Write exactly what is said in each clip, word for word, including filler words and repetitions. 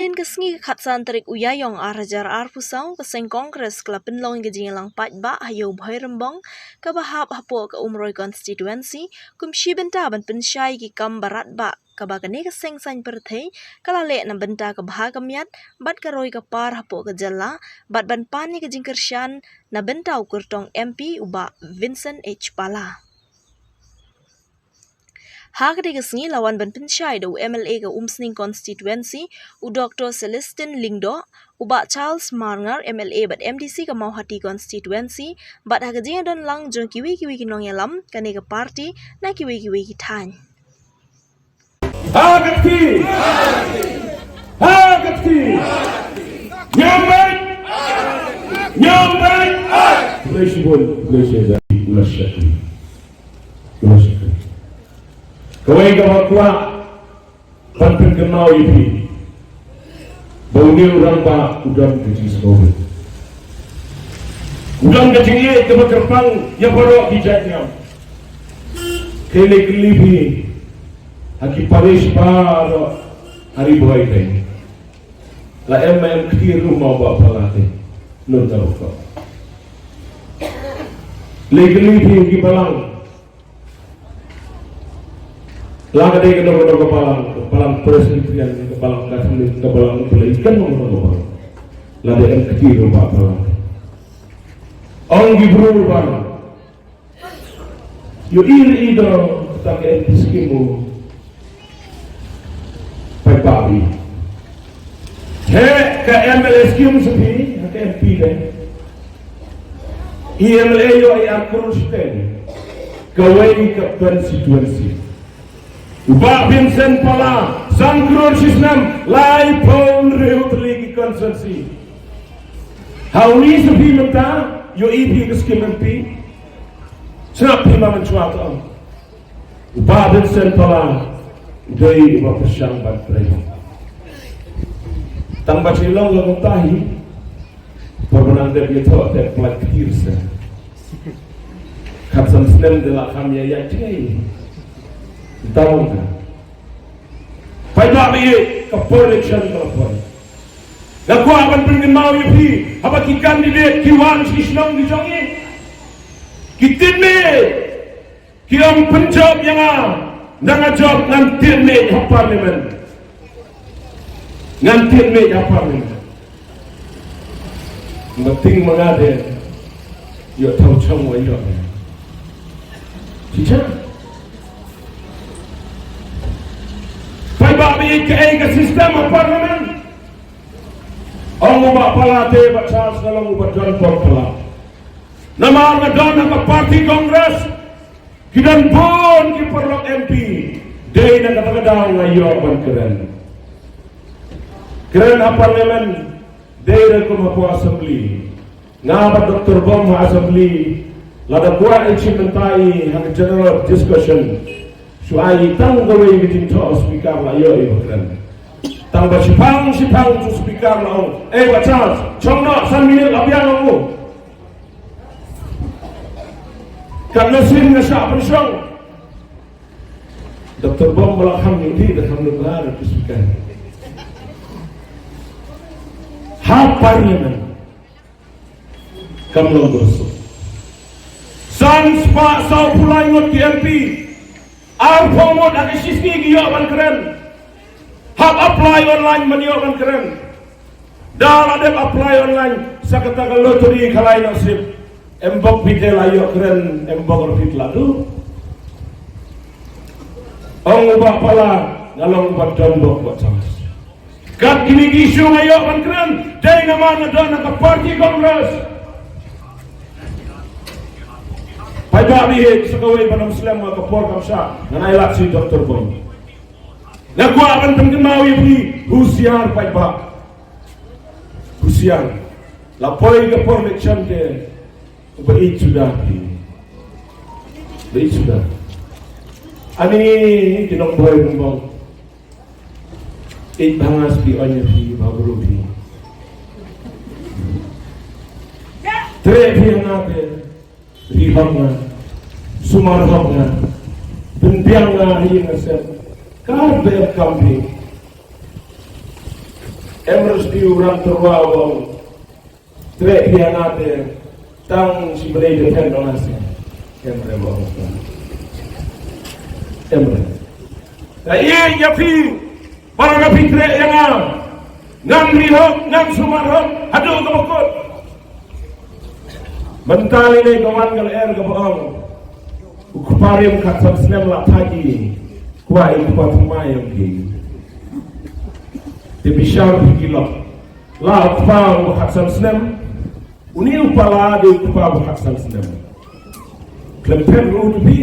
Ka sngi ka khatsan tarik u Ïaïong ar hajar arphew saw, ka seng Congress ka la pynlong ïa ka jingïalang paidbah ha Ïew Bhoirymbong, kaba hap hapoh ka Umroi constituency, kum shi bynta ban pynshai ïa ki kam ba radbah kaba kane ka seng saiñ pyrthei ka la leh na bynta ka bha ka miat bad ka roi ka par hapoh ka jylla, bad ban pan ïa ka jingkyrshan na bynta u kyrtong M P u Bah Vincent H Pala. Ha katei ka sngi la wan ban pynshai da u M L A ka Umsning constituency, u Doktor Celestine Lyngdoh, u Bah Charles Marngar, M L A bad M D C ka Mawhati constituency, bad ha ka jingïadon lang jong kiwei kiwei ki nongïalam kane ka party na kiwei kiwei ki thaiñ. Ha ka kti! Ha ka kti! Ñiam beit! Ñiam beit! Khublei shibun, khublei shibun. Khublei shibun. Khublei shibun. Kawei kaba kwah ban pynkynmaw ïa phi, ba une u rangbah u don ka jingsngewrit, u don ka jingïeit kaba kyrpang ïa baroh ki jait niam. Te lei kylli phi, ha ki parish baroh ha Ri Bhoi te, la em, em kti ruh ma u Bah Pala te? Lut da ruh ko. Lei kylli phi, ha ki balang, la ka dei kano kano ka balang, ka balang Presbyterian, ka balang Katholik, ka balang Blei, kano kano ka balang, la dei em kti ruh Bah Pala te? Ong ki briew ba ïohi ïa i da kata ka M P scheme u paidbah. Heh, ka M L A scheme sa phi, ha ka M P te. I M L A ïoh i ar klur shiteng. Kawei ka constituency. U Bah Vincent Pala, san klur shisnem, laiphew hynriew tylli ki constituency. Ha uni sa phi mynta, ïohi phi ka scheme M P. Sngap phi ma mynshuwa to. U Bah Vincent Pala u dei uba pyrshang ban trei. Tang ba shu long la kumta hi, por ba nang dep ïathoh te pynlait ktir se. Khatsan snem te la kham ïa ïaid jngai. Tang ka. Paidbah ba ïeit, ka por election ka la poi. Nga kwah ban pynkynmaw ïa phi, haba ki candidate ki wan sha ki shnong ki jong ngi, ki tied miej, ki ong pynjop ïa nga, nda nga jop ngan tied miej ha parliament. Ngan tied miej ha parliament. Nga tieng ma nga de, ïoh thaw chong wa ïoh. Chicha. Paidbah ba ïeit, kaei ka system ha parliament? Ong u Bah Pala te, Bah Charles, nga long uba don bok Pala. Namar nga don ha ka party Congress. Ki don bun ki paralok M P, dei na kata ka daw nga ïoh ban kren. Kren ha parliament dei re kum hapoh assembly. Nga bad Doktor Bom ha assembly, lada kwah ai shi mynta i ha ka general discussion, shu ai tang kawei ka jingthoh speaker la ïoh i ba kren. Tang ba shiphang shiphang u speaker la ong, "Eh, Bah Charles, chong noh san minit la biang," ong u. Katno sien nga shah pynshong. Doktor Bom ba la kham ïohi da kham ïohi ba la speaker. Ha parliament kam long bor suk. San spah saw phew lai ngut ki M P. Arphew ngut ha ka shi sngi ki ïoh ban kren. Hap apply online ban ïoh ban kren. Da la dep apply online, sa kata ka lottery ka lai nasib. Em bok phi te la ïoh kren, em bok phi te la duh. Ong u Bah Pala, nga long uba don bok, Bah Charles. Kat kine ki issue nga ïoh ban kren, dei namar nga don ha ka party Congress. Paidbah ba ïeit, sa kawei ban ym slem, ka por kam shah, ngan ai lad sha i Doktor Bom. Nga kwah ban pynkynmaw ïa phi, husiar paidbah. Husiar. La poi ka por election te, uba ïeit suda phi. Uba ïeit suda. Ani ki nongboi nongbong. Ïeit bha nga shu ong ïa phi, bha briew phi. Treh phi ha nga te. Ri hok nga, sumar hok nga, pynbiang nga ha ïing ha sem, kaba em kam phi. Em re sdie u ran tyrwa u ong, treh ïa nga te tang shi bnai de phen dong nasi. Em re ba ong. Em re. Ka ïa ïa phi, para ka phi treh ïa nga. Ngan ri hok, ngan sumar hok, haduh ka bakut. Mynta lei lei ka wan ka lyer ka ba ong. U kpa rim khatsan snem la thait i. Kwah i u kpa thymmai ong ki. Te bishar phi ki lok. La u kpa u khatsan snem. Uni u pala de u kpa u khatsan snem. Khlem phet ruh u tu phi.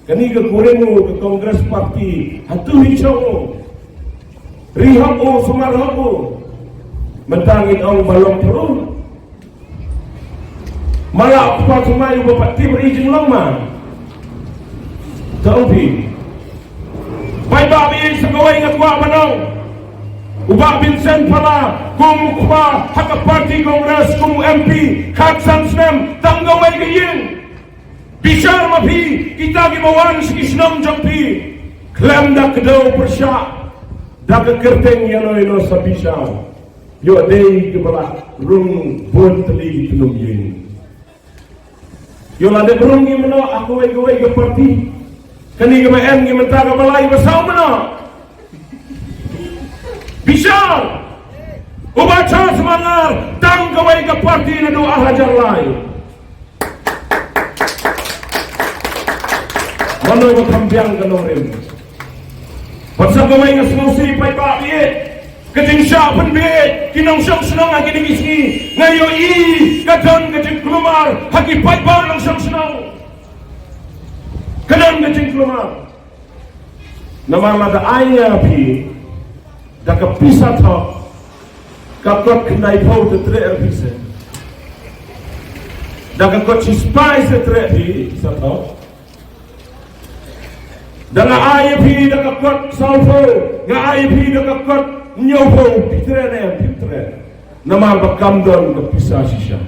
Kane ka kurim u ka Congress Party. Hato hi chong u. Ri hok u, sumar hok u. Mynta ngin ong ba long thru. Mala u kpa thymmai uba pat tip ri jinglong ma. Tang phi. Paidbah ba ïeit sa kawei nga kwah ban ong. U Bah Vincent Pala kum u kpa ha ka party Congress kum u M P khatsan snem tang kawei ka ïing. Bishar ma phi kita kiba wan sha ki shnong jong phi. Khlem da kdew pyrshah da ka kyrteng ïano ïano sa bishar. Ïoh dei kiba la rung bun tylli ki tnum ïing. Ïoh la dep rung ngi mynno ha kawei kawei ka party. Kane kaba em ngi mynta kaba lai ba saw mynno. Bishar. U Bah Charles Marngar tang kawei ka party naduh ar hajar lai. Mano ba kham biang ka nongrim. Bad sa kawei nga sngewsih paidbah ba ïeit. Ka jingshah pynbieit ki nongshong shnong ha kine ki sngi nga ïohi ka don ka jingkulmar ha ki paidbah nongshong shnong. Ka don ka jingkulmar. Namar lada ai ïa phi da ka pisa thok ka kot khyndai phew te treh phi se. Da ka kot shispah te treh phi sa thok. Da nga ai ïa phi da ka kot saw phew, nga ai ïa phi da ka kot hynñiew phew, phi treh ne em? Phim treh. Namar ba kam don ka pisa shisha.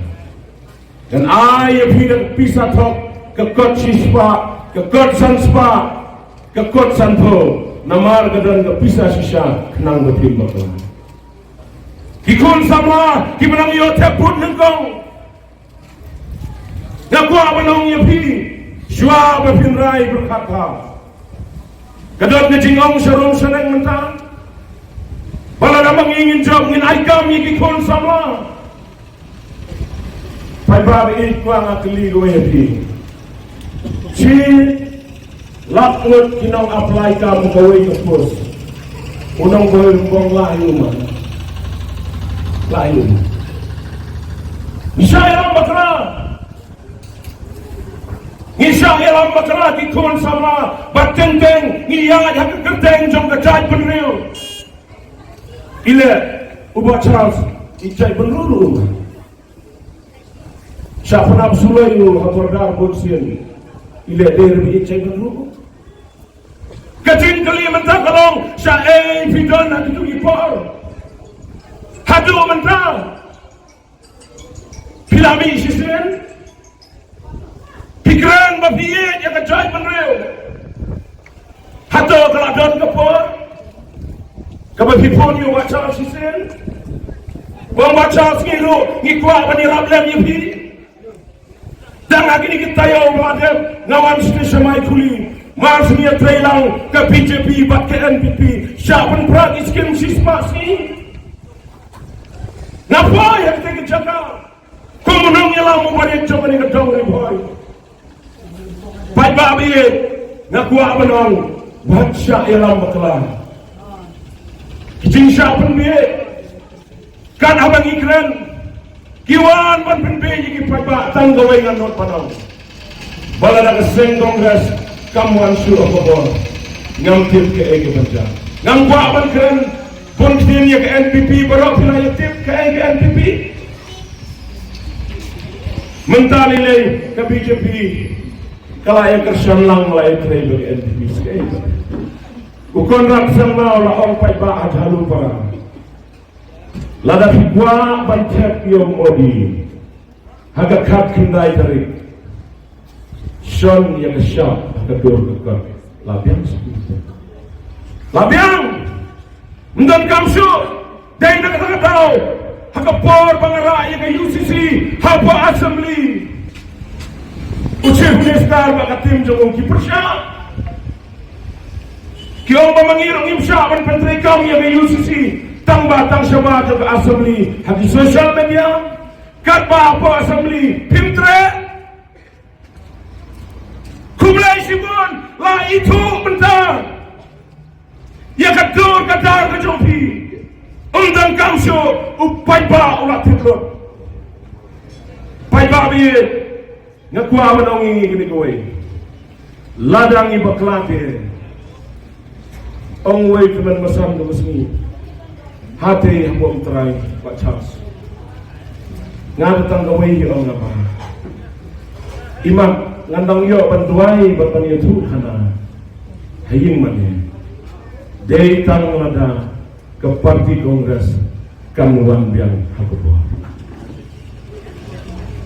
Ngan ai ïa phi da ka pisa thok, ka kot shispah, ka kot sanspah, ka kot sanphew. Namar ka don ka pisa shisha khnang ba phim bakla. Ki khun samla kiba nang ïoh thep bud nyngkong. Nga kwah ban ong ïa phi, shuwa ba phin rai pyrkhat bha. Ka don ka jingong sharum shaneng mynta. Ba lada ma ngi ngin jop ngin ai kam ïa ki khun samla. Paidbah ba ïeit, kwah nga kylli kawei ïa phi. Shi lak ngut ki nong apply kam kawei ka post. U nongboi rymbong lah ïa u ma? Lah ïa u ma? Ngi shah ïalam bakla. Ngi shah ïalam bakla ki khun samla ba teng teng ngi ïaid ha ka kyrteng jong ka jaitbynriew. Ile u Bah Charles i jaitbynriew ruh u ma? Sha pynap suloi u ha kordar bun sien. Ile dei ruh i jaitbynriew. Ka jingkylli mynta ka long, sha ei phi don ha kitu ki por? Haduh mynta phi la mih shisien? Phi kren ba phi ïeit ïa ka jaitbynriew. Hato ka la don ka por kaba phi phone ïa u Bah Charles shisien? Ba u Bah Charles, ngi ruh ngi kwah ban ïarap lem ïa phi. Tang ha kine ki taïew ba la dep nga wan sha sha mai kuli. Mar shu ïatrei lang ka B J P bad ka N P P, shah pynpra ki skim shispah sngi. Nga poi ha kata ka jaka kum u nongïalam uba rit jong kane ka dong Ri Bhoi. Paidbah ba ïeit, nga kwah ban ong, wat shah ïalam bakla. Ki jingshah pynbieit, kat haba ngi kren, ki wan ban pynbieit ïa ki paidbah tang kawei, ngan nud ban ong. Ba lada ka seng Congress kam wan shuh ha ka bor, ngam tip kaei kaban jia. Ngam kwah ban kren bun ktien ïa ka N P P, baroh phi la ïa tip kaei ka N P P. Mynta lei lei ka B J P ka la ïa kyrshan lang, la ïa trei bad ka N P P. Sa kaei ba u Conrad Sangma u la ong, paidbah ha Jhalupara, lada phi kwah ban thep ïa u Modi ha ka khatkhyndai tarik, shon ïa ka shap ha ka dur ka kot. La biang sha phi? La biang. Ym donkam shuh. Dei na kata ka daw, ha ka por ba nga rah ïa ka U C C hapoh Assembly, u Chief Minister bad ka team jong u ki pyrshah. Ki ong ba ma ngi ruh ngim shah ban pyntreikam ïa ka U C C, tang ba tang shabar jong ka Assembly ha ki social media, katba hapoh Assembly phim treh. Khublei shibun, la ithuh mynta ïa ka dur ka dar ka jong phi. Ym donkam shuh u paidbah u la thied lut. Paidbah ba ïeit, nga kwah ban ong ïa ngi kane kawei. Lada ngi bakla te, ong uwei u tymmen basan kaba sngi, hate hapoh U Trai Bah Charles. Nga da tang kawei hi ong nga ba, imat ngan dang ïoh ban duwai bad ban ïathuh khana ha ïing mane. Dei tang lada ka party Congress kam wan biang ha ka bor.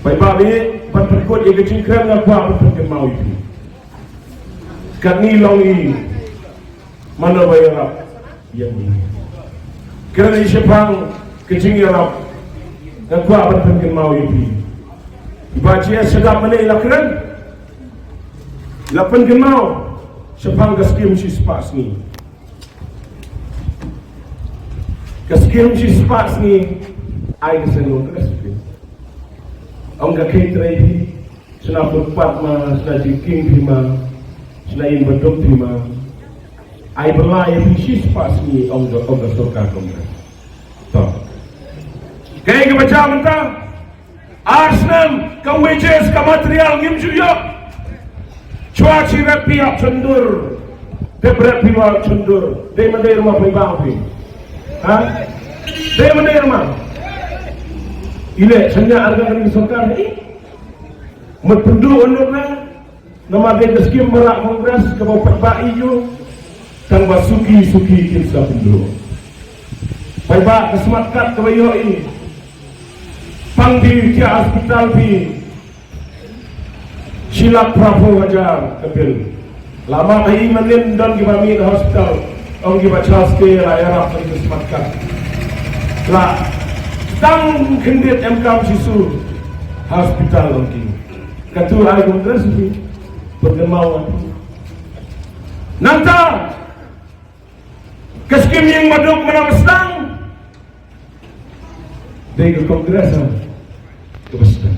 Paidbah ba ïeit, ban pynkut ïa ka jingkren nga kwah ban pynkynmaw ïa phi. Katni long i mano ba ïarap ïa ngi. Kren i shaphang ka jingïarap, nga kwah ban pynkynmaw ïa phi. I Bah G S Shadap mynne i la kren, i la pynkynmaw shaphang ka skim shispah sngi. Ka skim shispah sngi, ai ka seng Congress phi. Ong ka kheiñ trei phi, shna footpath ma, shna jingkieng phi ma, shna ïing baduk phi ma. Ai bylla ïa phi shispah sngi, ong ka, ong ka sorkar Congress. To. Kaei kaba jia mynta? Ar snem ka wages, ka material ngim ju ïoh. Shuwa shi rep phi ap shon dur, dep rep phi ap shon dur. Dei ma dei ruh ma phi bang phi? Ha? Dei ma dei ruh ma? Ile shania ar ka kani sorkar hi. Mut pynduh yndur na. Namar dei ka skim ba rah Congress kaba u paidbah i ïoh, tang ba suki suki kin sa pynduh. Paidbah, ka smat card kaba ïoh i, pang phi, jia hospital phi, shi lak phra phew hajar ka bill. La map ha i manin don kiba mih na hospital, ong ki Bah Charles te la ïarap ïa ka smat card. La tang khyndiat em kam shi shu ha hospital ong ki. Katu ai Congress phi, pynkynmaw. Nangta ka skim ïing baduk mynta ba sdang, dei ka Congress ha kaba sdang.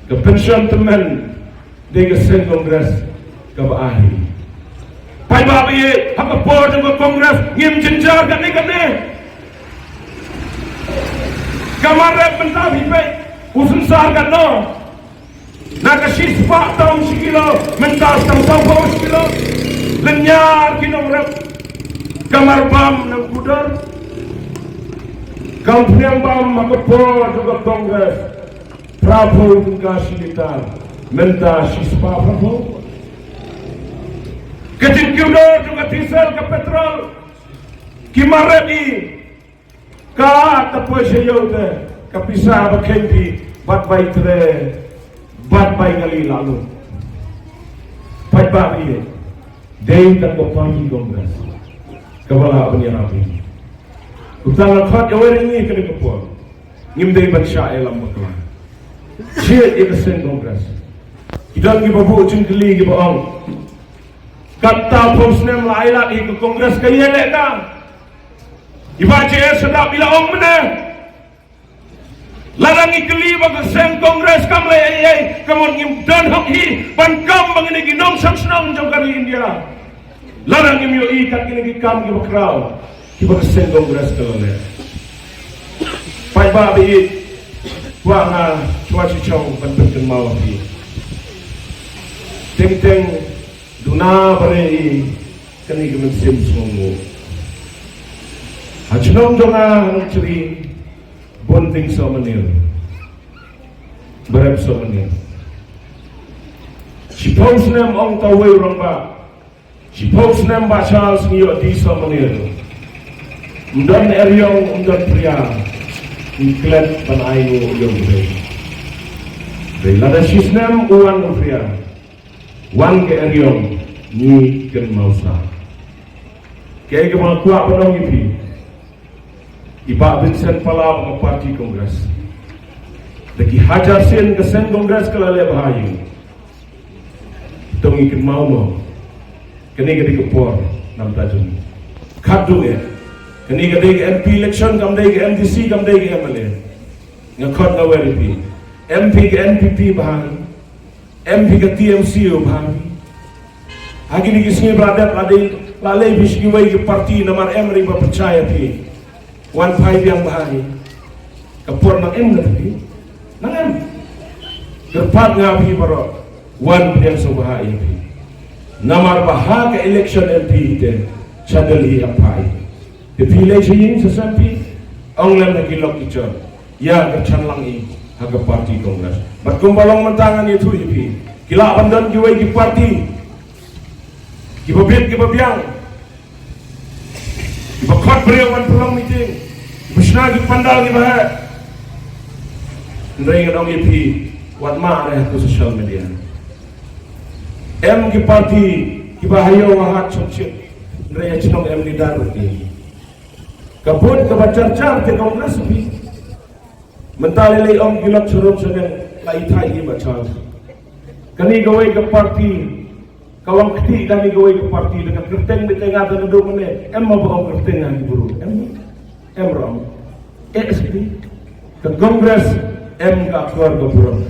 Ka pension tymmen, dei ka seng Congress kaba ai. Paidbah ba ïeit, ha ka por jong ka Congress ngim jynjar katne katne. Ka mar rep mynta phi peit u synsar katno. Na ka shispah tam shi kilo, mynta tang sawphew shi kilo. Lynñiar ki nongrep. Ka mar bam nang kudor. Kam phniang bam ha ka por jong ka Congress, phra phew tyngka shi litar, mynta shispah phra phew. Ka jingkiew dor jong ka diesel, ka petrol, ki mar rep i, ka ta poi sha ïew te, ka pisa ba kheiñ phi, bad bai tre, bad bai kali la lut. Paidbah ba ïeit, dei tang ka party Congress kaba lah ban ïarap ïa ngi. Kumta nga khot ïa wei na ngi kane ka por, ngim dei ban shah ïalam bakla. Jied ïa ka seng Congress. Ki don kiba buh jingkylli kiba ong, katta phew snem la ailad hi ka Congress, ka ïaleh ka. I Bah J S Shadap i la ong mynne, lada ngi kylli ba ka seng Congress kam leh ei ei, ka mut ngim don hok hi ban kam bad kine ki nongshong shnong jong ka ri India. Lada ngim ïohi kat kine ki kam kiba khraw kiba ka seng Congress ka la leh. Paidbah ba ïeit, kwah nga shuwa shuwa ban pynkynmaw ïa phi. Teng teng duna ba rei i kane ka mynsiem sngewnguh. Ha shnong jong nga ha Nongchri, bun ding sohmynnin, ba rep sohmynnin. Shiphew snem, ong ta uwei u rangbah, shiphew snem Bah Charles ngi ïoh die sohmynnin. Ym don eriong, ym don phria, ngi klet ban ai nguh ïa u briew. Hynrei lada shisnem u wan u phria, wan ka eriong, ngi kynmaw sah. Kaei kaba nga kwah ban ong ïa phi, I Bah Vincent Palau ka party Congress. Da ki hajar sien ka seng Congress ka la leh bha ïa ngi. To ngi kynmaw mo. Kane ka dei ka por namar jong ngi. Khatduh eh. Kane ka dei ka M P election, kam dei ka M D C, kam dei ka M L A. Nga khot nga wer ïa phi. M P ka N P P bha. Em phi ka T M C u bha. Ha kine ki sngi ba la dep la dei la lei phi sha kiwei ki party namar em ri ba pyrshah ïa phi. Wan phai biang bha hi. Ka por nang em na phi. Nang em. Kyrpad nga phi baroh. Wan pdiang sngewbha ïa phi. Namar ba ha ka election M P te. Cha Delhi ha phai. Te phi leit sha ïing sha sem phi, ong lem ha ki lok ki jor. Ïa ka chang lang i ha ka party Congress. Bad kumba long mynta ngan ïathuh ïa phi. Ki lah ban don kiwei ki party. Kiba bit kiba biang. Kiba khot briew ban pynlong meeting. Kiba shna ki pandal kiba heh. Hynrei ngan ong ïa phi. Wat mad re ha ka social media. Em ki party kiba ha ïew ha hat chong chit. Hynrei ha chnong em ki dar bad ki. Ka vote kaba jar jar te Congress phi. Mynta lei lei ong ki lok sha rum sha neng la i thait hi ba chance. Kane kawei ka party ka long kti kane kawei ka party da ka kyrteng beit nga da dum ne em ma ba ong kyrteng ha ki bru em em rom. A S P ka Congress em ka kor ka burom.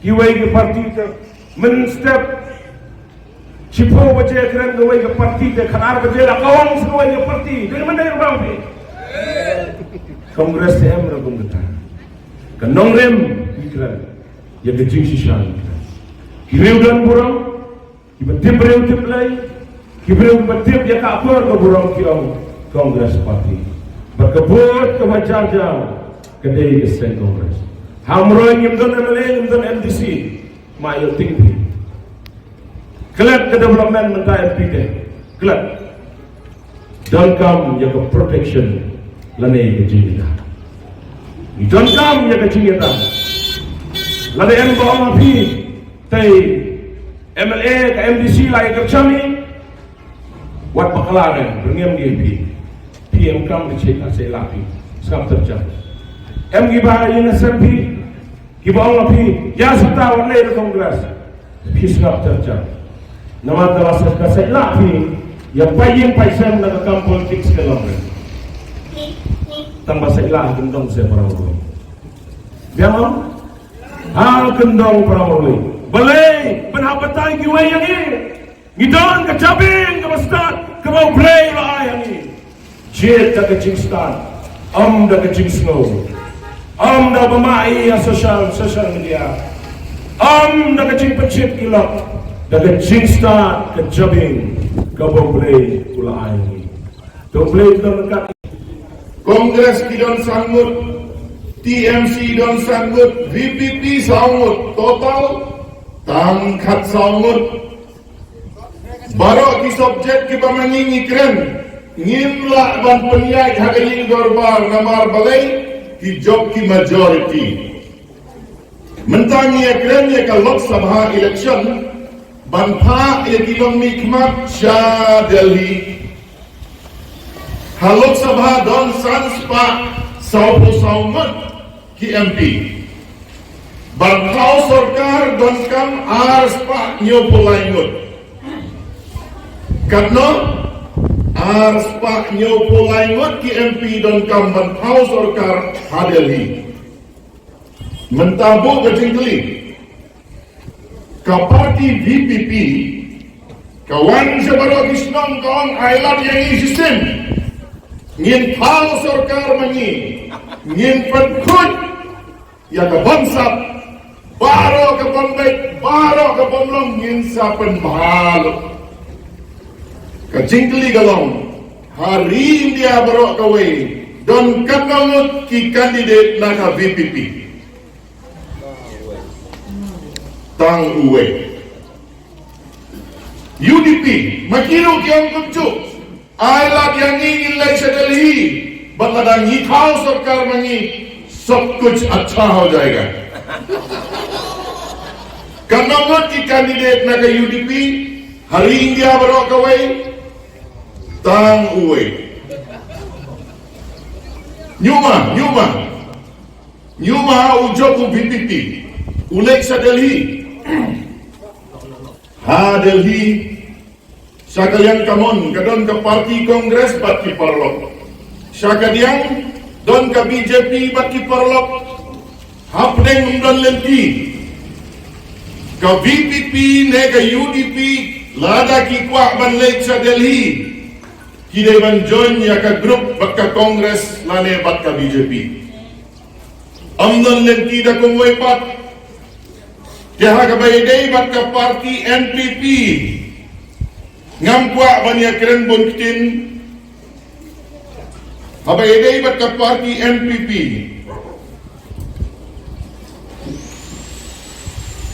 Kiwei ki party te mynstep shiphew baje kren kawei ka party te khatar baje la kawang sa kawei ka party. Dei mynta ïa bang phi. Congress te em ra kum kata. Ka nongrim ki kren ïa ka jingshisha. Ki riew don burom. Kiba tip briew tip Blei, ki briew kiba tip ïa ka akor ka burom ki ong Congress Party. Bad ka vote kaba jar jar ka dei ka seng Congress. Hamroi ngim don M L A ngim don M D C. Ma ïoh ting phi. Klet ka development mynta M P te. Klet. Donkam ïa ka protection lane ïa ka jingïada. Donkam ïa ka jingïada. Lane em ba ong phi. Te M L A ka M D C la ïa ka chami. Wat bakla re, bringem di phi. Phi em kam di chit ase la phi. Sngap terjah. Em ki ba ïa na sem phi. Ki ba ong phi. Ïa sata wat le Congress. Phi sngap terjah. Namar da la sa ka se la phi. Ïa pa yin pa sem na ka kam politics ka long re. Tang ba se la kin dong se para. Biang ong. Ha kyndong para marwei. Balei ban hap batai kiwei ïa ngi. Ngi don ka jabieng kaba stad kaba U Blei u la ai ha ngi. Jied da ka jingstad. Ym da ka jingsngew. Ym da ba mah ïa social, social media. Ym da ka jingpynshit ki lok. Da ka jingstad ka jabieng kaba U Blei u la ai ha ngi. To Blei u don kat. Congress ki don san ngut, T M C don san ngut, V P P saw ngut, total tang khat saw ngut. Baroh ki subject kiba ma ngi ngi kren, ngim lah ban pynïaid ha ka ïing dorbar namar balei ki jop ki majority. Mynta ngi ïa kren ïa ka Lok Sabha election, ban phah ïa ki nongmihkhmat sha Delhi. Ha Lok Sabha don san spah sawphew saw ngut ki M P. Ban thaw sorkar donkam ar spah hynñiewphew lai ngut. Katno? Ar spah hynñiewphew lai ngut ki M P donkam ban thaw sorkar ha Delhi. Mynta buh ka jingkylli. Ka party V P P ka wan sha baroh ki shnong ka ong ai lad ïa ngi shisien. Ngin thaw sorkar ma ngi. Ngin pynkhuid ïa ka bamsap. Baroh ka bambeit, baroh ka bamlong ngin sa pynbha lut. Ka jingkylli ka long. Ha ri India baroh kawei don katno ngut ki candidate na ka V P P. Tang uwei. U D P, ma ki ruh ki ong kumjuh. Ai lad ïa ngi ngin leit sha Delhi. Bad lada ngi thaw sorkar ma ngi, सब कुछ अच्छा हो जाएगा. Katno ngut ki candidate na ka U D P, ha ri India baroh kawei, tang uwei. Nyuma, nyuma. Nyuma u jop u VPP. U leit sha Delhi. Ha Delhi. Sha ka liang kamon ka don ka party Congress bad ki paralok. Sha ka liang don ka BJP bad ki paralok. Hapdeng ym don lynti. Ka VPP ne ka UDP lada ki kwah ban leit sha Delhi, ki dei ban join ïa ka group bad ka Congress lane bad ka BJP. Ym don lynti da kumwei pat. Te ha kaba ïadei bad ka party NPP, ngam kwah ban ïakren bun ktien. Haba ïadei bad ka party NPP,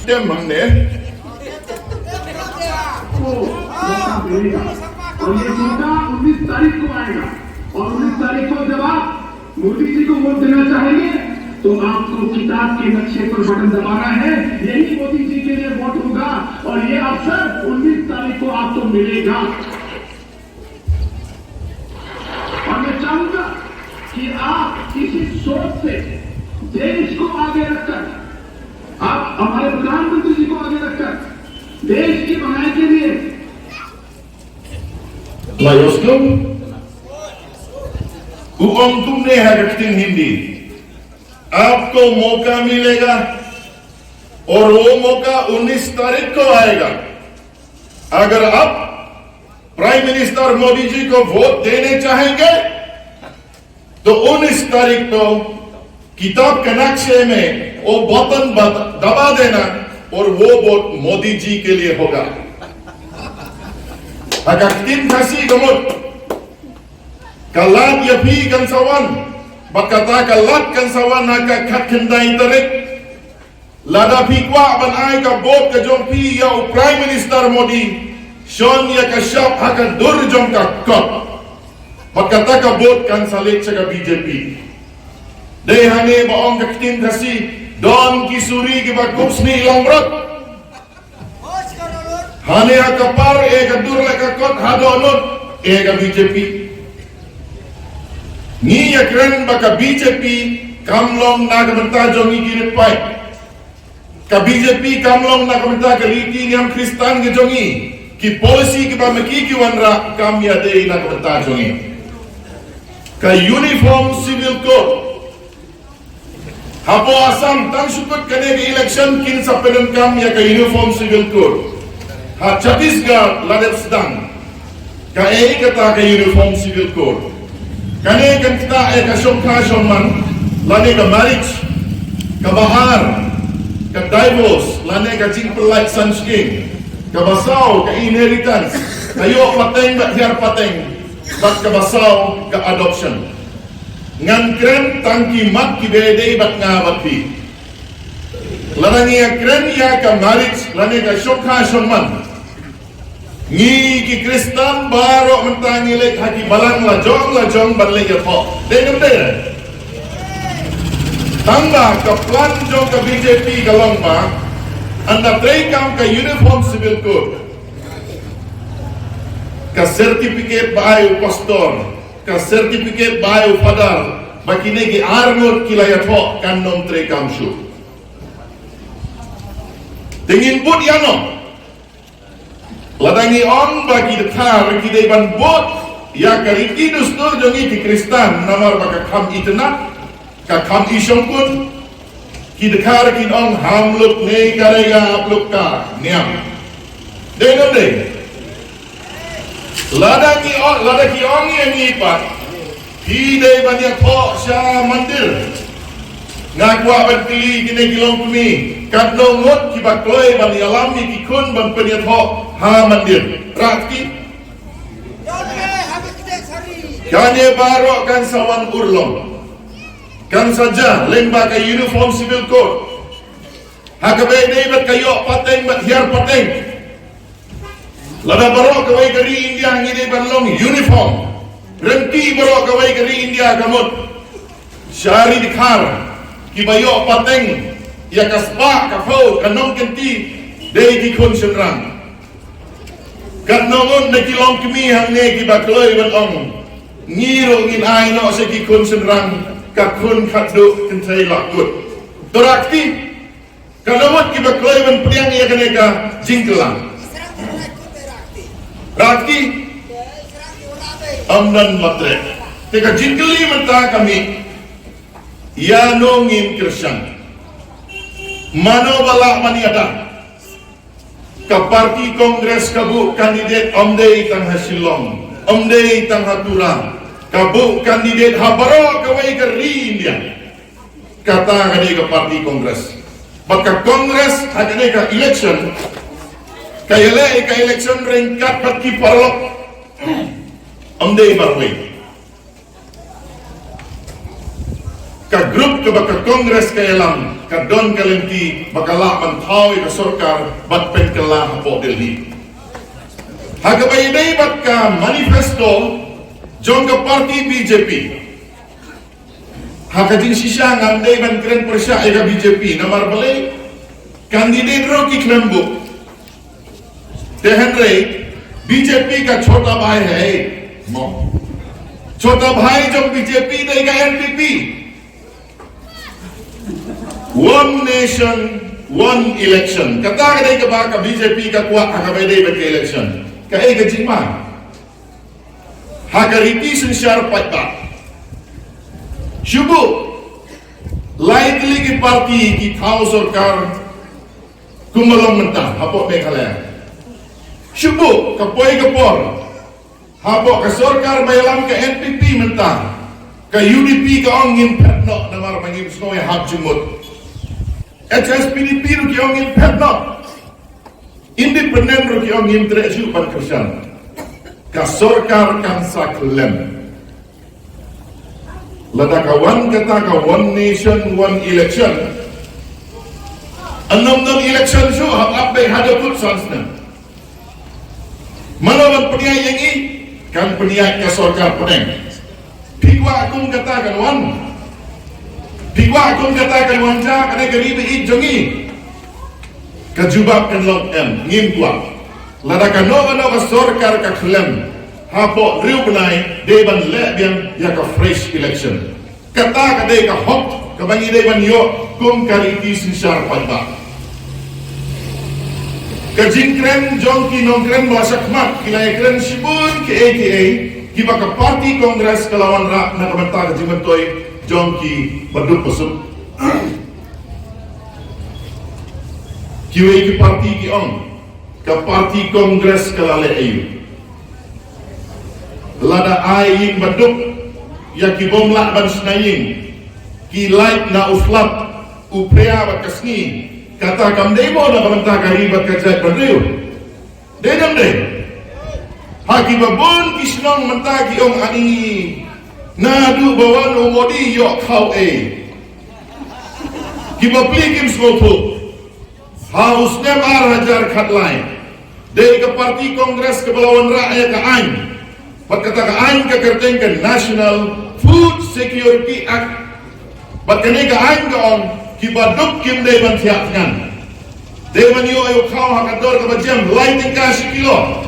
dem hangne. और ये टीका उन्नीस तारीख को आएगा। और उन्नीस तारीख को जब आप मोदी जी को वोट देना चाहेंगे, तो आपको किताब के नक्शे पर बटन दबाना है। यही मोदी जी के लिए वोट होगा और ये अवसर उन्नीस तारीख को आपको मिलेगा। और मैं चाहूंगा कि आप इसी सोच से देश को आगे रखकर, आप हमारे प्रधानमंत्री जी को आगे रखकर देश की भलाई के लिए, Layoskung, u ong kumne ha ka ktien Hindi, आपको मौका मिलेगा और वो मौका उन्नीस तारीख को आएगा। अगर आप प्राइम मिनिस्टर मोदी जी को वोट देने चाहेंगे, तो उन्नीस तारीख को किताब के नक्शे में वो बटन बत-, दबा देना और वो वोट मोदी जी के लिए होगा। Ha ka ktien Khasi ka mut, ka lad ïa phi kan sa wan, bad kata ka lad kan sa wan ha ka khatkhyndai tarik. Lada phi kwah ban ai ka vote ka jong phi ïa u Prime Minister Modi, shon ïa ka shap ha ka dur jong ka kot. Bad kata ka vote kan sa leit sha ka BJP. Dei hangne ba ong ka ktien Khasi, don ki suri kiba kup snieh langbrot. Hangne ha ka par eh ka dur leh ka kot, haduh nud eh ka BJP. Ngi ïakren ba ka BJP kam long na ka bynta jong ngi ki rit paid. Ka BJP kam long na ka bynta ka riti niam Khristan ka jong ngi. Ki policy kiba ma ki ki wanrah kam ïadei na ka bynta jong ngi. Ka Uniform Civil Code. Hapoh Assam tang shu kut kane ka election kin sa pyndonkam ïa ka Uniform Civil Code. Ha Chhattisgarh la dep sdang. Kaei kata ka Uniform Civil Code? Kane kan ktah ïa ka shongkha shongman, lane ka marriage, kaba ar, ka divorce, lane ka jingpyllait san shkien, kaba saw, ka inheritance, ka ïoh pateng bad hiar pateng, bad kaba saw, ka adoption. Ngan kren tang ki mat kiba ïadei bad nga bad phi. Lada ngi ïakren ïa ka marriage lane ka shongkha shongman, ngi ki Khristan baroh mynta ngi leit ha ki balang lajong lajong ban leit ïathoh. Dei ne ym dei? Tang ba ka plan jong ka BJP ka long ba, ynda treikam ka Uniform Civil Code, ka certificate ba ai u pastor, ka certificate ba ai u father, ba kine ki arngut ki la ïathoh, kan ym treikam shuh. Te ngin bud ïano? Lada ngi ong ba ki dkhar ki dei ban bud ïa ka riti dustur jong ngi ki Khristan, namar ba ka kham itynnad, ka kham ishongkun, ki dkhar kin ong, "Ham luk ne ka rega, ap luk ka niam." Dei ne ym dei? Lada ki ong, lada ki ong ïa ngi pat, phi dei ban ïathoh sha mandir. Nga kwah ban kylli kine ki longkmie, katno ngut kiba kloi ban ïalam ïa ki khun ban pynïathoh ha mandir? Rah ki. Kane baroh kan sa wan urlong. Kan sa jia lyngba ka Uniform Civil Code. Ha kaba ïadei bad ka ïoh pateng bad hiar pateng. Lada baroh kawei ka ri India ngi dei ban long uniform. Ryntih baroh kawei ka ri India ka mut. Sha ri dkhar kiba ïoh pateng ïa ka spah, ka phew, ka nongkynti dei ki khun shynrang. Katno ngut na ki longkmie hangne kiba kloi ban ong, ngi ruh ngin ai noh sha ki khun shynrang. Ka khun khatduh kynthei la kut. To rah kti. Ka la mut kiba kloi ban pdiang ïa kane ka jingkylla. Rah kti. Ym don ba treh. Te ka jingkylli mynta ka mih, ïano ngin kyrshan? Mano ba lah ban ïada? Ka party Congress ka buh candidate ym dei tang ha Shillong, ym dei tang ha Tura. Ka buh candidate ha baroh kawei ka ri India. Kata ka dei ka party Congress. Bad ka Congress ha kane ka election, ka ïaleh ïa ka election ryngkat bad ki paralok. Ym dei marwei. Ka group kaba ka Congress ka ïalam ka don ka lynti ba ka lah ban thaw ïa ka sorkar bad pynkylla hapoh Delhi. Ha kaba ïadei bad ka manifesto jong ka party B J P, ha ka jingshisha ngam dei ban kren pyrshah ïa ka B J P namar balei, candidate ruh ki khlem buh. Te hynrei B J P ka chota bhai hai. Mo. Chota bhai jong B J P dei ka N P P. One nation, one election. Kata ka dei kaba ka B J P ka kwah ha kaba ïadei bad ka election. Kaei ka jingma? Ha ka riti synshar paidbah, shu buh lai tylli ki party ki thaw sorkar kumba long mynta hapoh Meghalaya. Shu buh ka poi ka por hapoh ka sorkar ba ïalam ka N P P mynta. Ka U D P ka ong ngim phet noh namar ba ngim sngew ïahap jingmut. H S P D P ruh ki ong ngim phet noh. Independent ruh ki ong ngim treh shuh ban kyrshan. Ka sorkar kan sa khlem. Lada ka wan kata ka one nation, one election, ym don election shuh hap ap beit haduh kut san snem. Mano ban pynïaid ïa ngi? Kan pynïaid ka sorkar pdeng. Phi kwah kum kata kan wan? Phi kwah kum kata kan wan sha kane ka ri ba ïeit jong ngi? Ka jubab kan long em, ngim kwah. Lada kano kano ka sorkar ka khlem, hapoh hynriew bnai dei ban leh biang ïa ka fresh election. Kata ka dei ka hok kaba ngi dei ban ïoh kum ka riti synshar paidbah. Ka jingkren jong ki nongkren ba la shah khmat ki la ïakren shibun kiei kiei kiba ka party Congress ka la wanrah na ka bynta ka jingmyntoi jong ki baduk basuk. Kiwei ki party ki ong ka party Congress ka la leh aïu. Lada ai ïing baduk ïa ki bym lah ban shna ïing, ki light na u slap, u phria bad ka sngi, kata kam dei mo na ka bynta ka ri bad ka jaitbynriew? Dei ne ym dei? Ha kiba bun ki shnong mynta ki ong, ani, naduh ba wan u Modi ïoh khaw ei. Kiba plie kim sngewthuh. Ha u snem ar hajar khatlai, dei ka party Congress kaba la wanrah ïa ka aiñ. Bad kata ka aiñ ka kyrteng ka National Food Security Act. Bad kane ka aiñ ka ong kiba duk kim dei ban thiah thngan. Dei ban ïoh ïa u khaw ha ka dor kaba jem, lai tyngka shi kilo.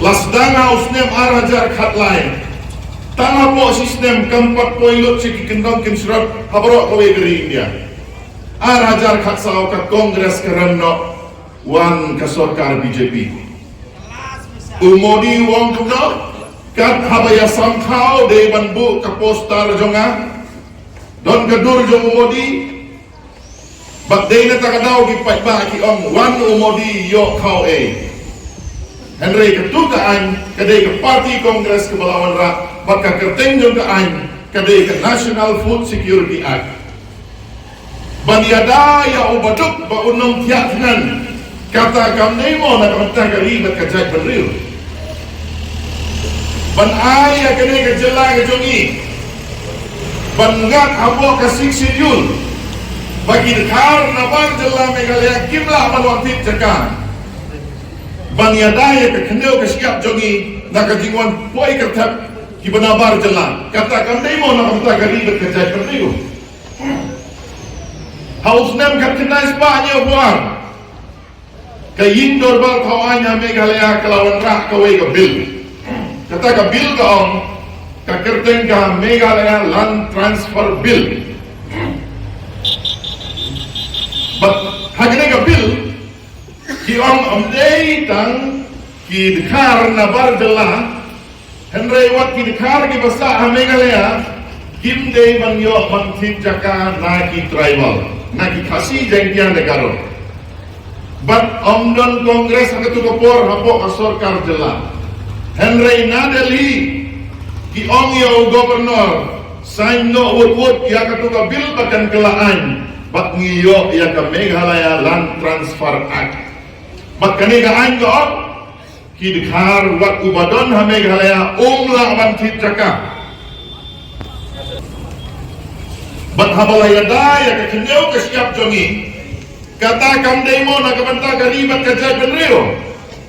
La sdang ha u snem ar hajar khatlai. Tang hapoh shi snem kam pat poi lut sha ki kyndong kynshrot ha baroh kawei ka ri India. Ar hajar khatsaw ka Congress ka rem noh, wan ka sorkar B J P. U Modi u ong kumno? Kat haba ïasam khaw dei ban buh ka poster jong nga. Don ka dur jong u Modi. Bad dei na kata ka daw ki paidbah ki ong wan u Modi ïoh khaw ei. Hynrei katu ka aiñ ka dei ka party Congress kaba la wanrah bad ka kyrteng jong ka aiñ ka dei ka National Food Security Act. Ban ïada ïa u baduk ba un ym thiah thngan, kata kam dei mo na ka bynta ka ri bad ka jaitbynriew? Ban ai ïa kane ka jylla ka jong ngi ban ngat hapoh ka Sixth Schedule ba ki dkhar na bar jylla Meghalaya kim lah ban wan thied jaka. Ban ïada ïa ka khyndew ka shyiap jong ngi na ka jingwan poi kyrthep kiba na bar jylla, kata kam dei mo na ka bynta ka ri bad ka jaitbynriew? Ha u snem khatkhyndai spah hynñiewphew ar, ka Ïing Dorbar Thaw Aiñ ha Meghalaya ka la wanrah kawei ka bill. Kata ka bill ka ong Ka kyrteng ka Meghalaya Land Transfer Bill. Bad ha kane ka bill ki ong ym dei tang ki Dkhar na bar jylla, hynrei wat ki Dkhar kiba sah ha Meghalaya kim dei ban ïoh ban thied jaka na ki tribal, na ki Khasi, Jaiñtia ne Garo. Bad ym don Congress ha katu ka por hapoh ka sorkar jylla. Hynrei na Delhi ki ong ïa u governor, sign noh wut wut ïa katu ka bill ba kan kylla aiñ bad ngi ïoh ïa ka Meghalaya Land Transfer Act. Bad kane ka aiñ ka ong ki Dkhar wat uba don ha Meghalaya um lah ban thied jaka. Bad haba la ïada ïa ka khyndew ka shyiap jong ngi, kata kam dei mo na ka bynta ka ri bad ka jaitbynriew?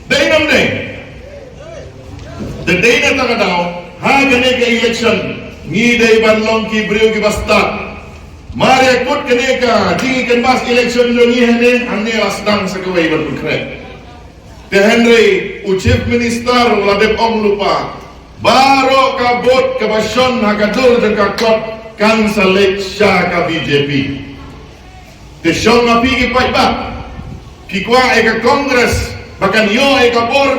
Dei ne ym dei? Te dei na kata ka daw ha kane ka election ngi dei ban long ki briew kiba stad. Mar ïa kut kane ka jingïacanvass election jong ngi hangne, hangne la sdang sa kawei ban pynkhreh. Te hynrei u Chief Minister u la dep ong lypa, baroh ka vote kaba shon ha ka dur jong ka kot kan sa leit sha ka B J P. Te shong ma phi ki paidbah, phi kwah ïa ka Congress ba kan ïoh ïa ka bor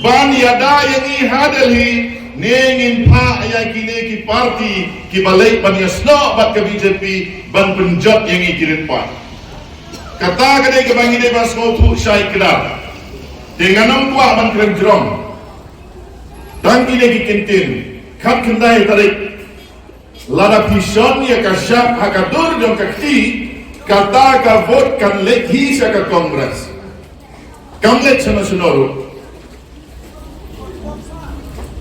ban ïada ïa ngi ha Delhi, ne ngin phah ïa kine ki party kiba leit ban ïasnoh bad ka B J P ban pynjot ïa ngi ki rit paid? Kata ka dei kaba ngi dei ban sngewthuh shai kdar. Te ngan ym kwah ban kren jrong. Tang kine ki kyntien, khatkhyndai tarik, lada phi shon ïa ka shap ha ka dur jong ka kti, kata ka vote kan leit hi sha ka Congress. Kam leit shano shano ruh.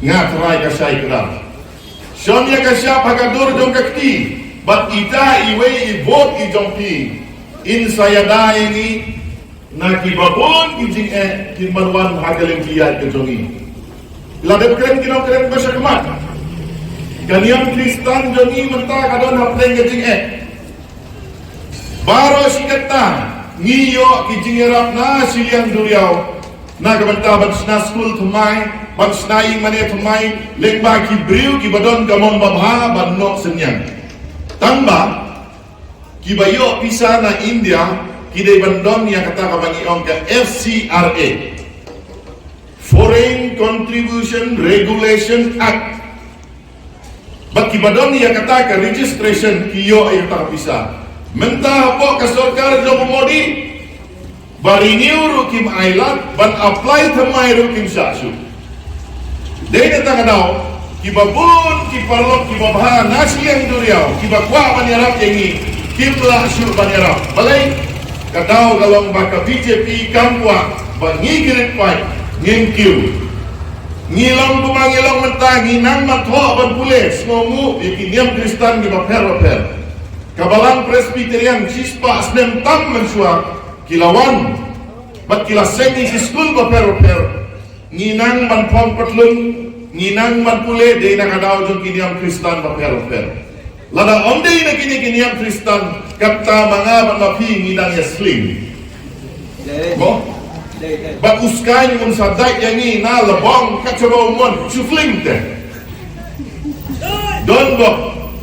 Nga tharai ka shai kdar. Shon ïa ka shap ha ka dur jong ka kti bad ita iwei i vote i jong phi, in sa ïada ïa ngi na kiba bun ki jingeh kiban wan ha ka lynti ïaid ka jong ngi. La dep kren ki nongkren ba sha khmat. Ka niam Khristan jong ngi mynta ka don hapdeng ka jingeh. Baroh shi katta ngi ïoh ki jingïarap na shiliang duriaw na ka bynta ban shna skul thymmai, ban shna ïing mane thymmai lyngba ki briew kiba don ka mon babha ban noh synñiang. Tangba kiba ïoh pisa na India ki dei ban don ïa kata kaba ngi ong ka F C R A, Foreign Contribution Regulation Act. Bad kiba don ïa kata ka registration ki ïoh ïa kata ka pisa. Mynta hapoh ka sorkar jong u Modi, ba renew ruh kim ailad, ban apply thymmai ruh kim shah shuh. Dei na kata ka daw kiba bun ki paralok kiba bha na shiliang duriaw kiba kwah ban ïarap ïa ngi kim lah shuh ban ïarap. Balei? Ka daw ka long ba ka B J P kam kwah ba ngi ki rit paid ngin kiew. Ngi long kumba ngi long mynta, ngi nang ban thoh ban pule, sngewnguh ïa ki niam Khristan kiba pher bapher. Ka balang Presbyterian shispah snem tam mynshuwa ki la wan bad ki la seng ïa ki skul bapher bapher. Ngi nang ban phong patlun, ngi nang ban pule, dei na ka daw jong ki niam Khristan bapher bapher. Lada ym dei na kine ki niam Khristan, kata ma nga bad ma phi ngi dang ïa sling. Mo? Ba u Skaiñ un sa dait ïa ngi na Lebong kat shaba u mon, shu fling te. Don bok,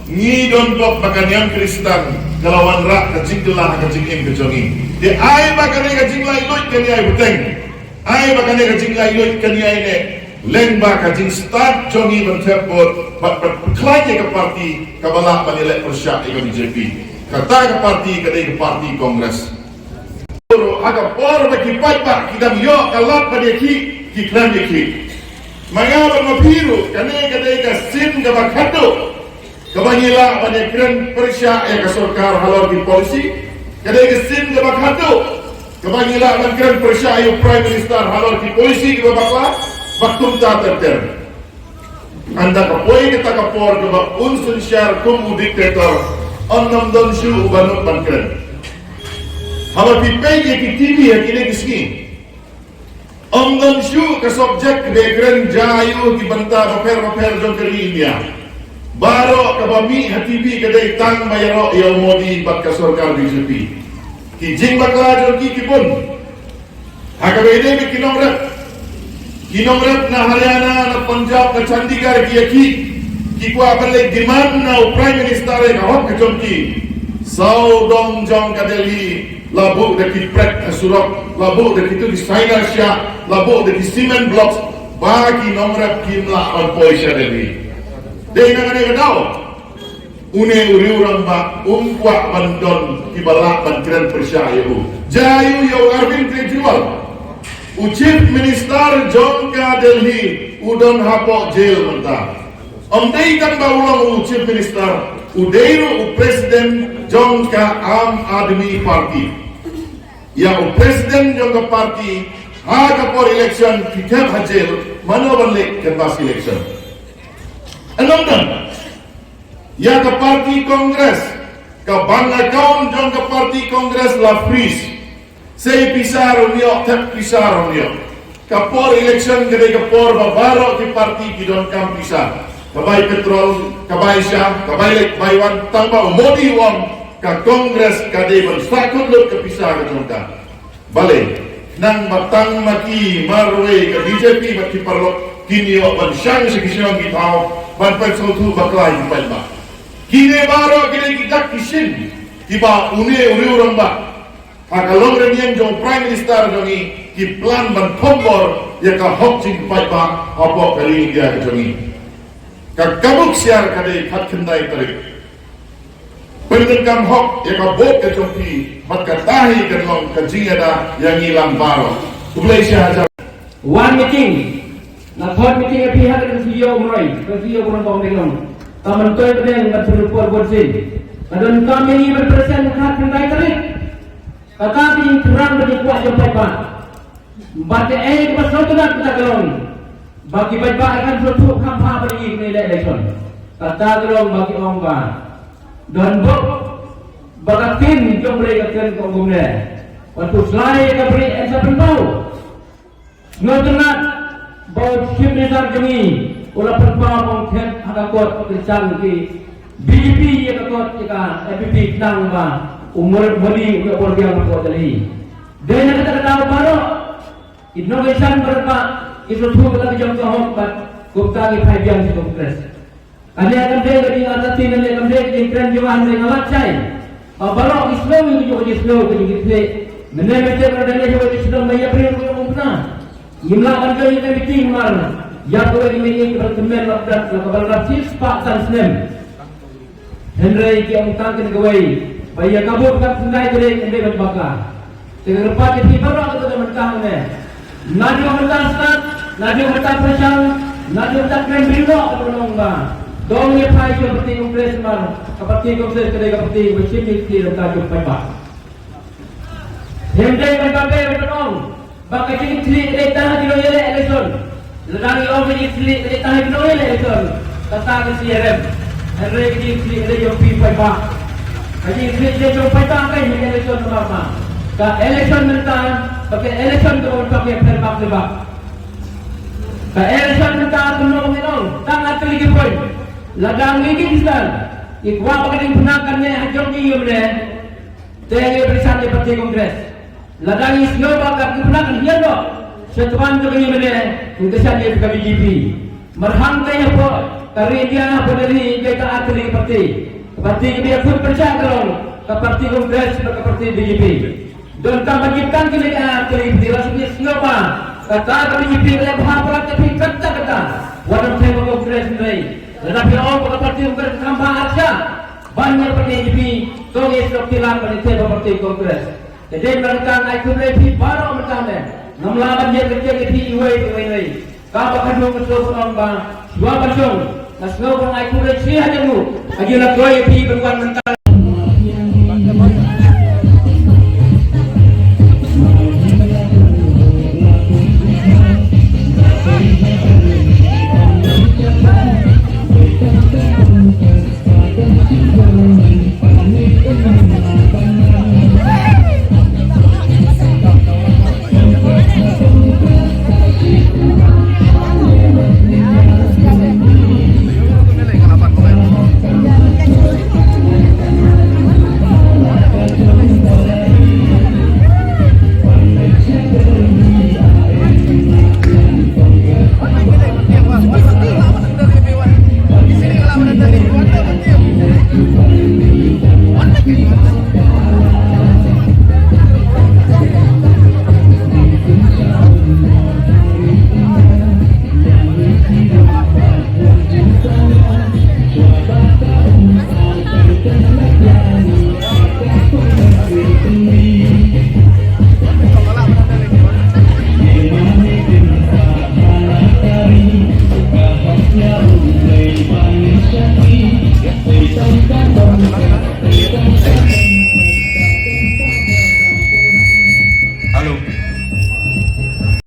ngi don bok ba ka niam Khristan ka la wanrah ka jingkylla ha ka jingim ka jong ngi. Te ai ba kane ka jinglaitluid kan ïai bteng. Ai ba kane ka jinglaitluid kan ïai neh lyngba ka jingstad jong ngi ban thep vote bad, bad pynkhlaiñ ïa ka party kaba lah ban ïaleh pyrshah ïa ka B J P. Kata ka party ka dei ka party Congress. Ha ka por ba ki paidbah ki dang ïoh ka lad ban ïakhih, ki khlem ïakhih. Ma nga bad ma phi ruh, kane ka dei ka sien kaba khatduh kaba ngi lah ban ïakren pyrshah ïa ka sorkar halor ki polisi. Ka dei ka sien kaba khatduh kaba ngi lah ban kren pyrshah ïa u Prime Minister halor ki polisi kiba bakla bad kumta ter ter. Hynda ka poi kata ka por kaba un synshar kum u dictator, ym don shuh uba nud ban kren. Haba phi peit ïa ki T V ha kine ki sngi, ym don shuh ka subject ba kren jia ïa ki bynta bapher bapher jong ka ri India. Baroh kaba mih ha T V ka dei tang ba ïaroh ïa u Modi bad ka sorkar B J P. Ki jingbakla jong ki ki bun. Ha kaba ïadei bad ki nongrep, ki nongrep na Haryana, na Punjab, na Chandigarh ki ïakhih. Ki kwah ban leit demand na u Prime Minister ïa ka hok ka jong ki. Sawdong jong ka Delhi la buh da ki prek ha surok, la buh da kitu ki saina shiah, la buh da ki cement blocks, ba ki nongrep kim lah ban poi sha Delhi. Dei na kane ka daw, une u riewrangbah um kwah ban don kiba lah ban kren pyrshah ïa u. Jia ïa u Arvind Kejriwal, u Chief Minister jong ka Delhi, u don hapoh jail mynta. Ym dei tang ba u long u Chief Minister, u dei ruh u President jong ka Aam Aadmi Party. Ïa u President jong ka party, ha ka por election ki thep ha jail, mano ban leh canvass election. Ym don. Ïa ka party Congress, ka bank account jong ka party Congress la freeze. Sei pisa ruh ym ïoh, thep pisa ruh ym ïoh. Ka por election ka dei ka por ba baroh ki party ki donkam pisa. Ka bai petrol, ka bai sha, ka bai leit bai wan, tang ba u Modi u ong ka Congress ka dei ban sahkut lut ka pisa ka jong ka. Balei, nang ba tang ma ki marwei ka B J P bad ki paralok kin ïoh ban shang sha ki shnong ki thaw ban pynsngewthuh bakla ïa ki paidbah. Kine baroh ki dei ki dak ki shin kiba une u riewrangbah ha ka longrynïeng jong Prime Minister jong ngi ki plan ban thombor ïa ka hok jingpaidbah hapoh ka ri India ka jong ngi. Ka kabu ksiar ka dei khatkhyndai tarik. Pyndonkam hok ïa ka vote ka jong phi bad kata hi kan long ka jingïada ïa ngi lang baroh. Khublei shihajar. One meeting. Na third meeting ïa phi ha ka C E O Umroi, ka C E O Umroi bong dei long. Ka myntoi pdeng ka thru por bot sin. Ka donkam ïa ngi ban present ha khyndai tarik. Kata ka jingthrang ka jingkwah jong paidbah. Bad kaei kaba sngewtynnat kata ka long ba ki paidbah kan sngewthuh kham bha ba ïa kane leh election. Kata ka long ba ki ong ba don bok ba ka ktien jong U Blei ka kren ka ong kumne. Wat phuslai ka bri yn sa pynpaw. Sngewtynnat ba u Chief Minister jong ngi u la pynpaw ba ong thep ha ka kot kyrshan ki B J P ïa ka kot ïa ka N P P khnang ba u Modi u ïa bor biang ha ka kot Delhi. Dei na kata ka daw baroh ki nongkyrshan baroh ba ki sngewthuh kata ka jong ka hok bad kumta ngi phai biang sha Congress. Kane kam dei ka jingartatien, kane kam dei ka jingkren jong nga, hynrei nga lak shai ba baroh ki sngew ïa ka jong ka jingsngew ka jingkitkhlieh. Mynne mynte ka dang ïa ka jingsngew ba ïa briew ruh ym pynah. Ngim lah ban joi ïa ka meeting namar ïa kawei ka meeting kaba tymmen la dap, la kaba la dap shispah san snem. Hynrei ki ong tang kane kawei ba ïa ka vote ka khyndai tarik kan dei ban bakla. Te ka kyrpad ïa phi baroh kito kiba mynta hangne. Naduh mynta stad, naduh mynta pyrshang, naduh mynta kren briew noh kaba long ba dang ïa phai sha ka party Congress namar ka party Congress ka dei ka party ba shim ïa ki rta jong paidbah. Hynrei mynta ba ban ong ba ka jingkitkhlieh ka dei tang ha ki nongïaleh election. Lada ngi ong ka jingkitkhlieh ka dei tang ha ki nongïaleh election, kata ka syriem. Hynrei ka jingkitkhlieh ka dei jong phi paidbah. Ka jingkitkhlieh ka dei jong paidbah ka jingkitkhlieh election namar ba ka election mynta ba ka election ka ong ba ka pher bak le bak. Ka election mynta kumno ngi ong tang ha tylli ki point. Lada ngi ki Khristan ngi kwah ba ka diengphna kan neh ha jong ngi ïa mynne, te ngi pyrshang ïa party Congress. Lada ngi sngew ba ka diengphna kan hiar noh, sha tban jong ngi mynne ngi kyrshan ïa ka B J P. Mar hangta hapoh ka ri India hapoh Delhi ka dei tang ar tylli ki party. Ka party kaba ïakhun pyrshah ka long ka party Congress bad ka party B J P. Donkam ban jop tang kine ki ar tylli ki party, lada phi sngew ba kata ka B J P ka leh bha palat ïa phi katta katta, wat nym thep ha Congress hynrei lada phi ong ba ka party Congress ka kham bha ar sha ban ïa party B J P, to ngi sngewthuh ban ïa thep ha party Congress. Te dei namar kata nga ai khublei ïa phi baroh mynta ne. Ngam lah ban ïa kyrkieh ïa phi iwei pa iwei. Kaba khatduh nga sngewbha ba shuwa ban shong nga sngewbha ban ai khublei shihajar nguh. Ka jingïatrei ïa phi ban wan mynta.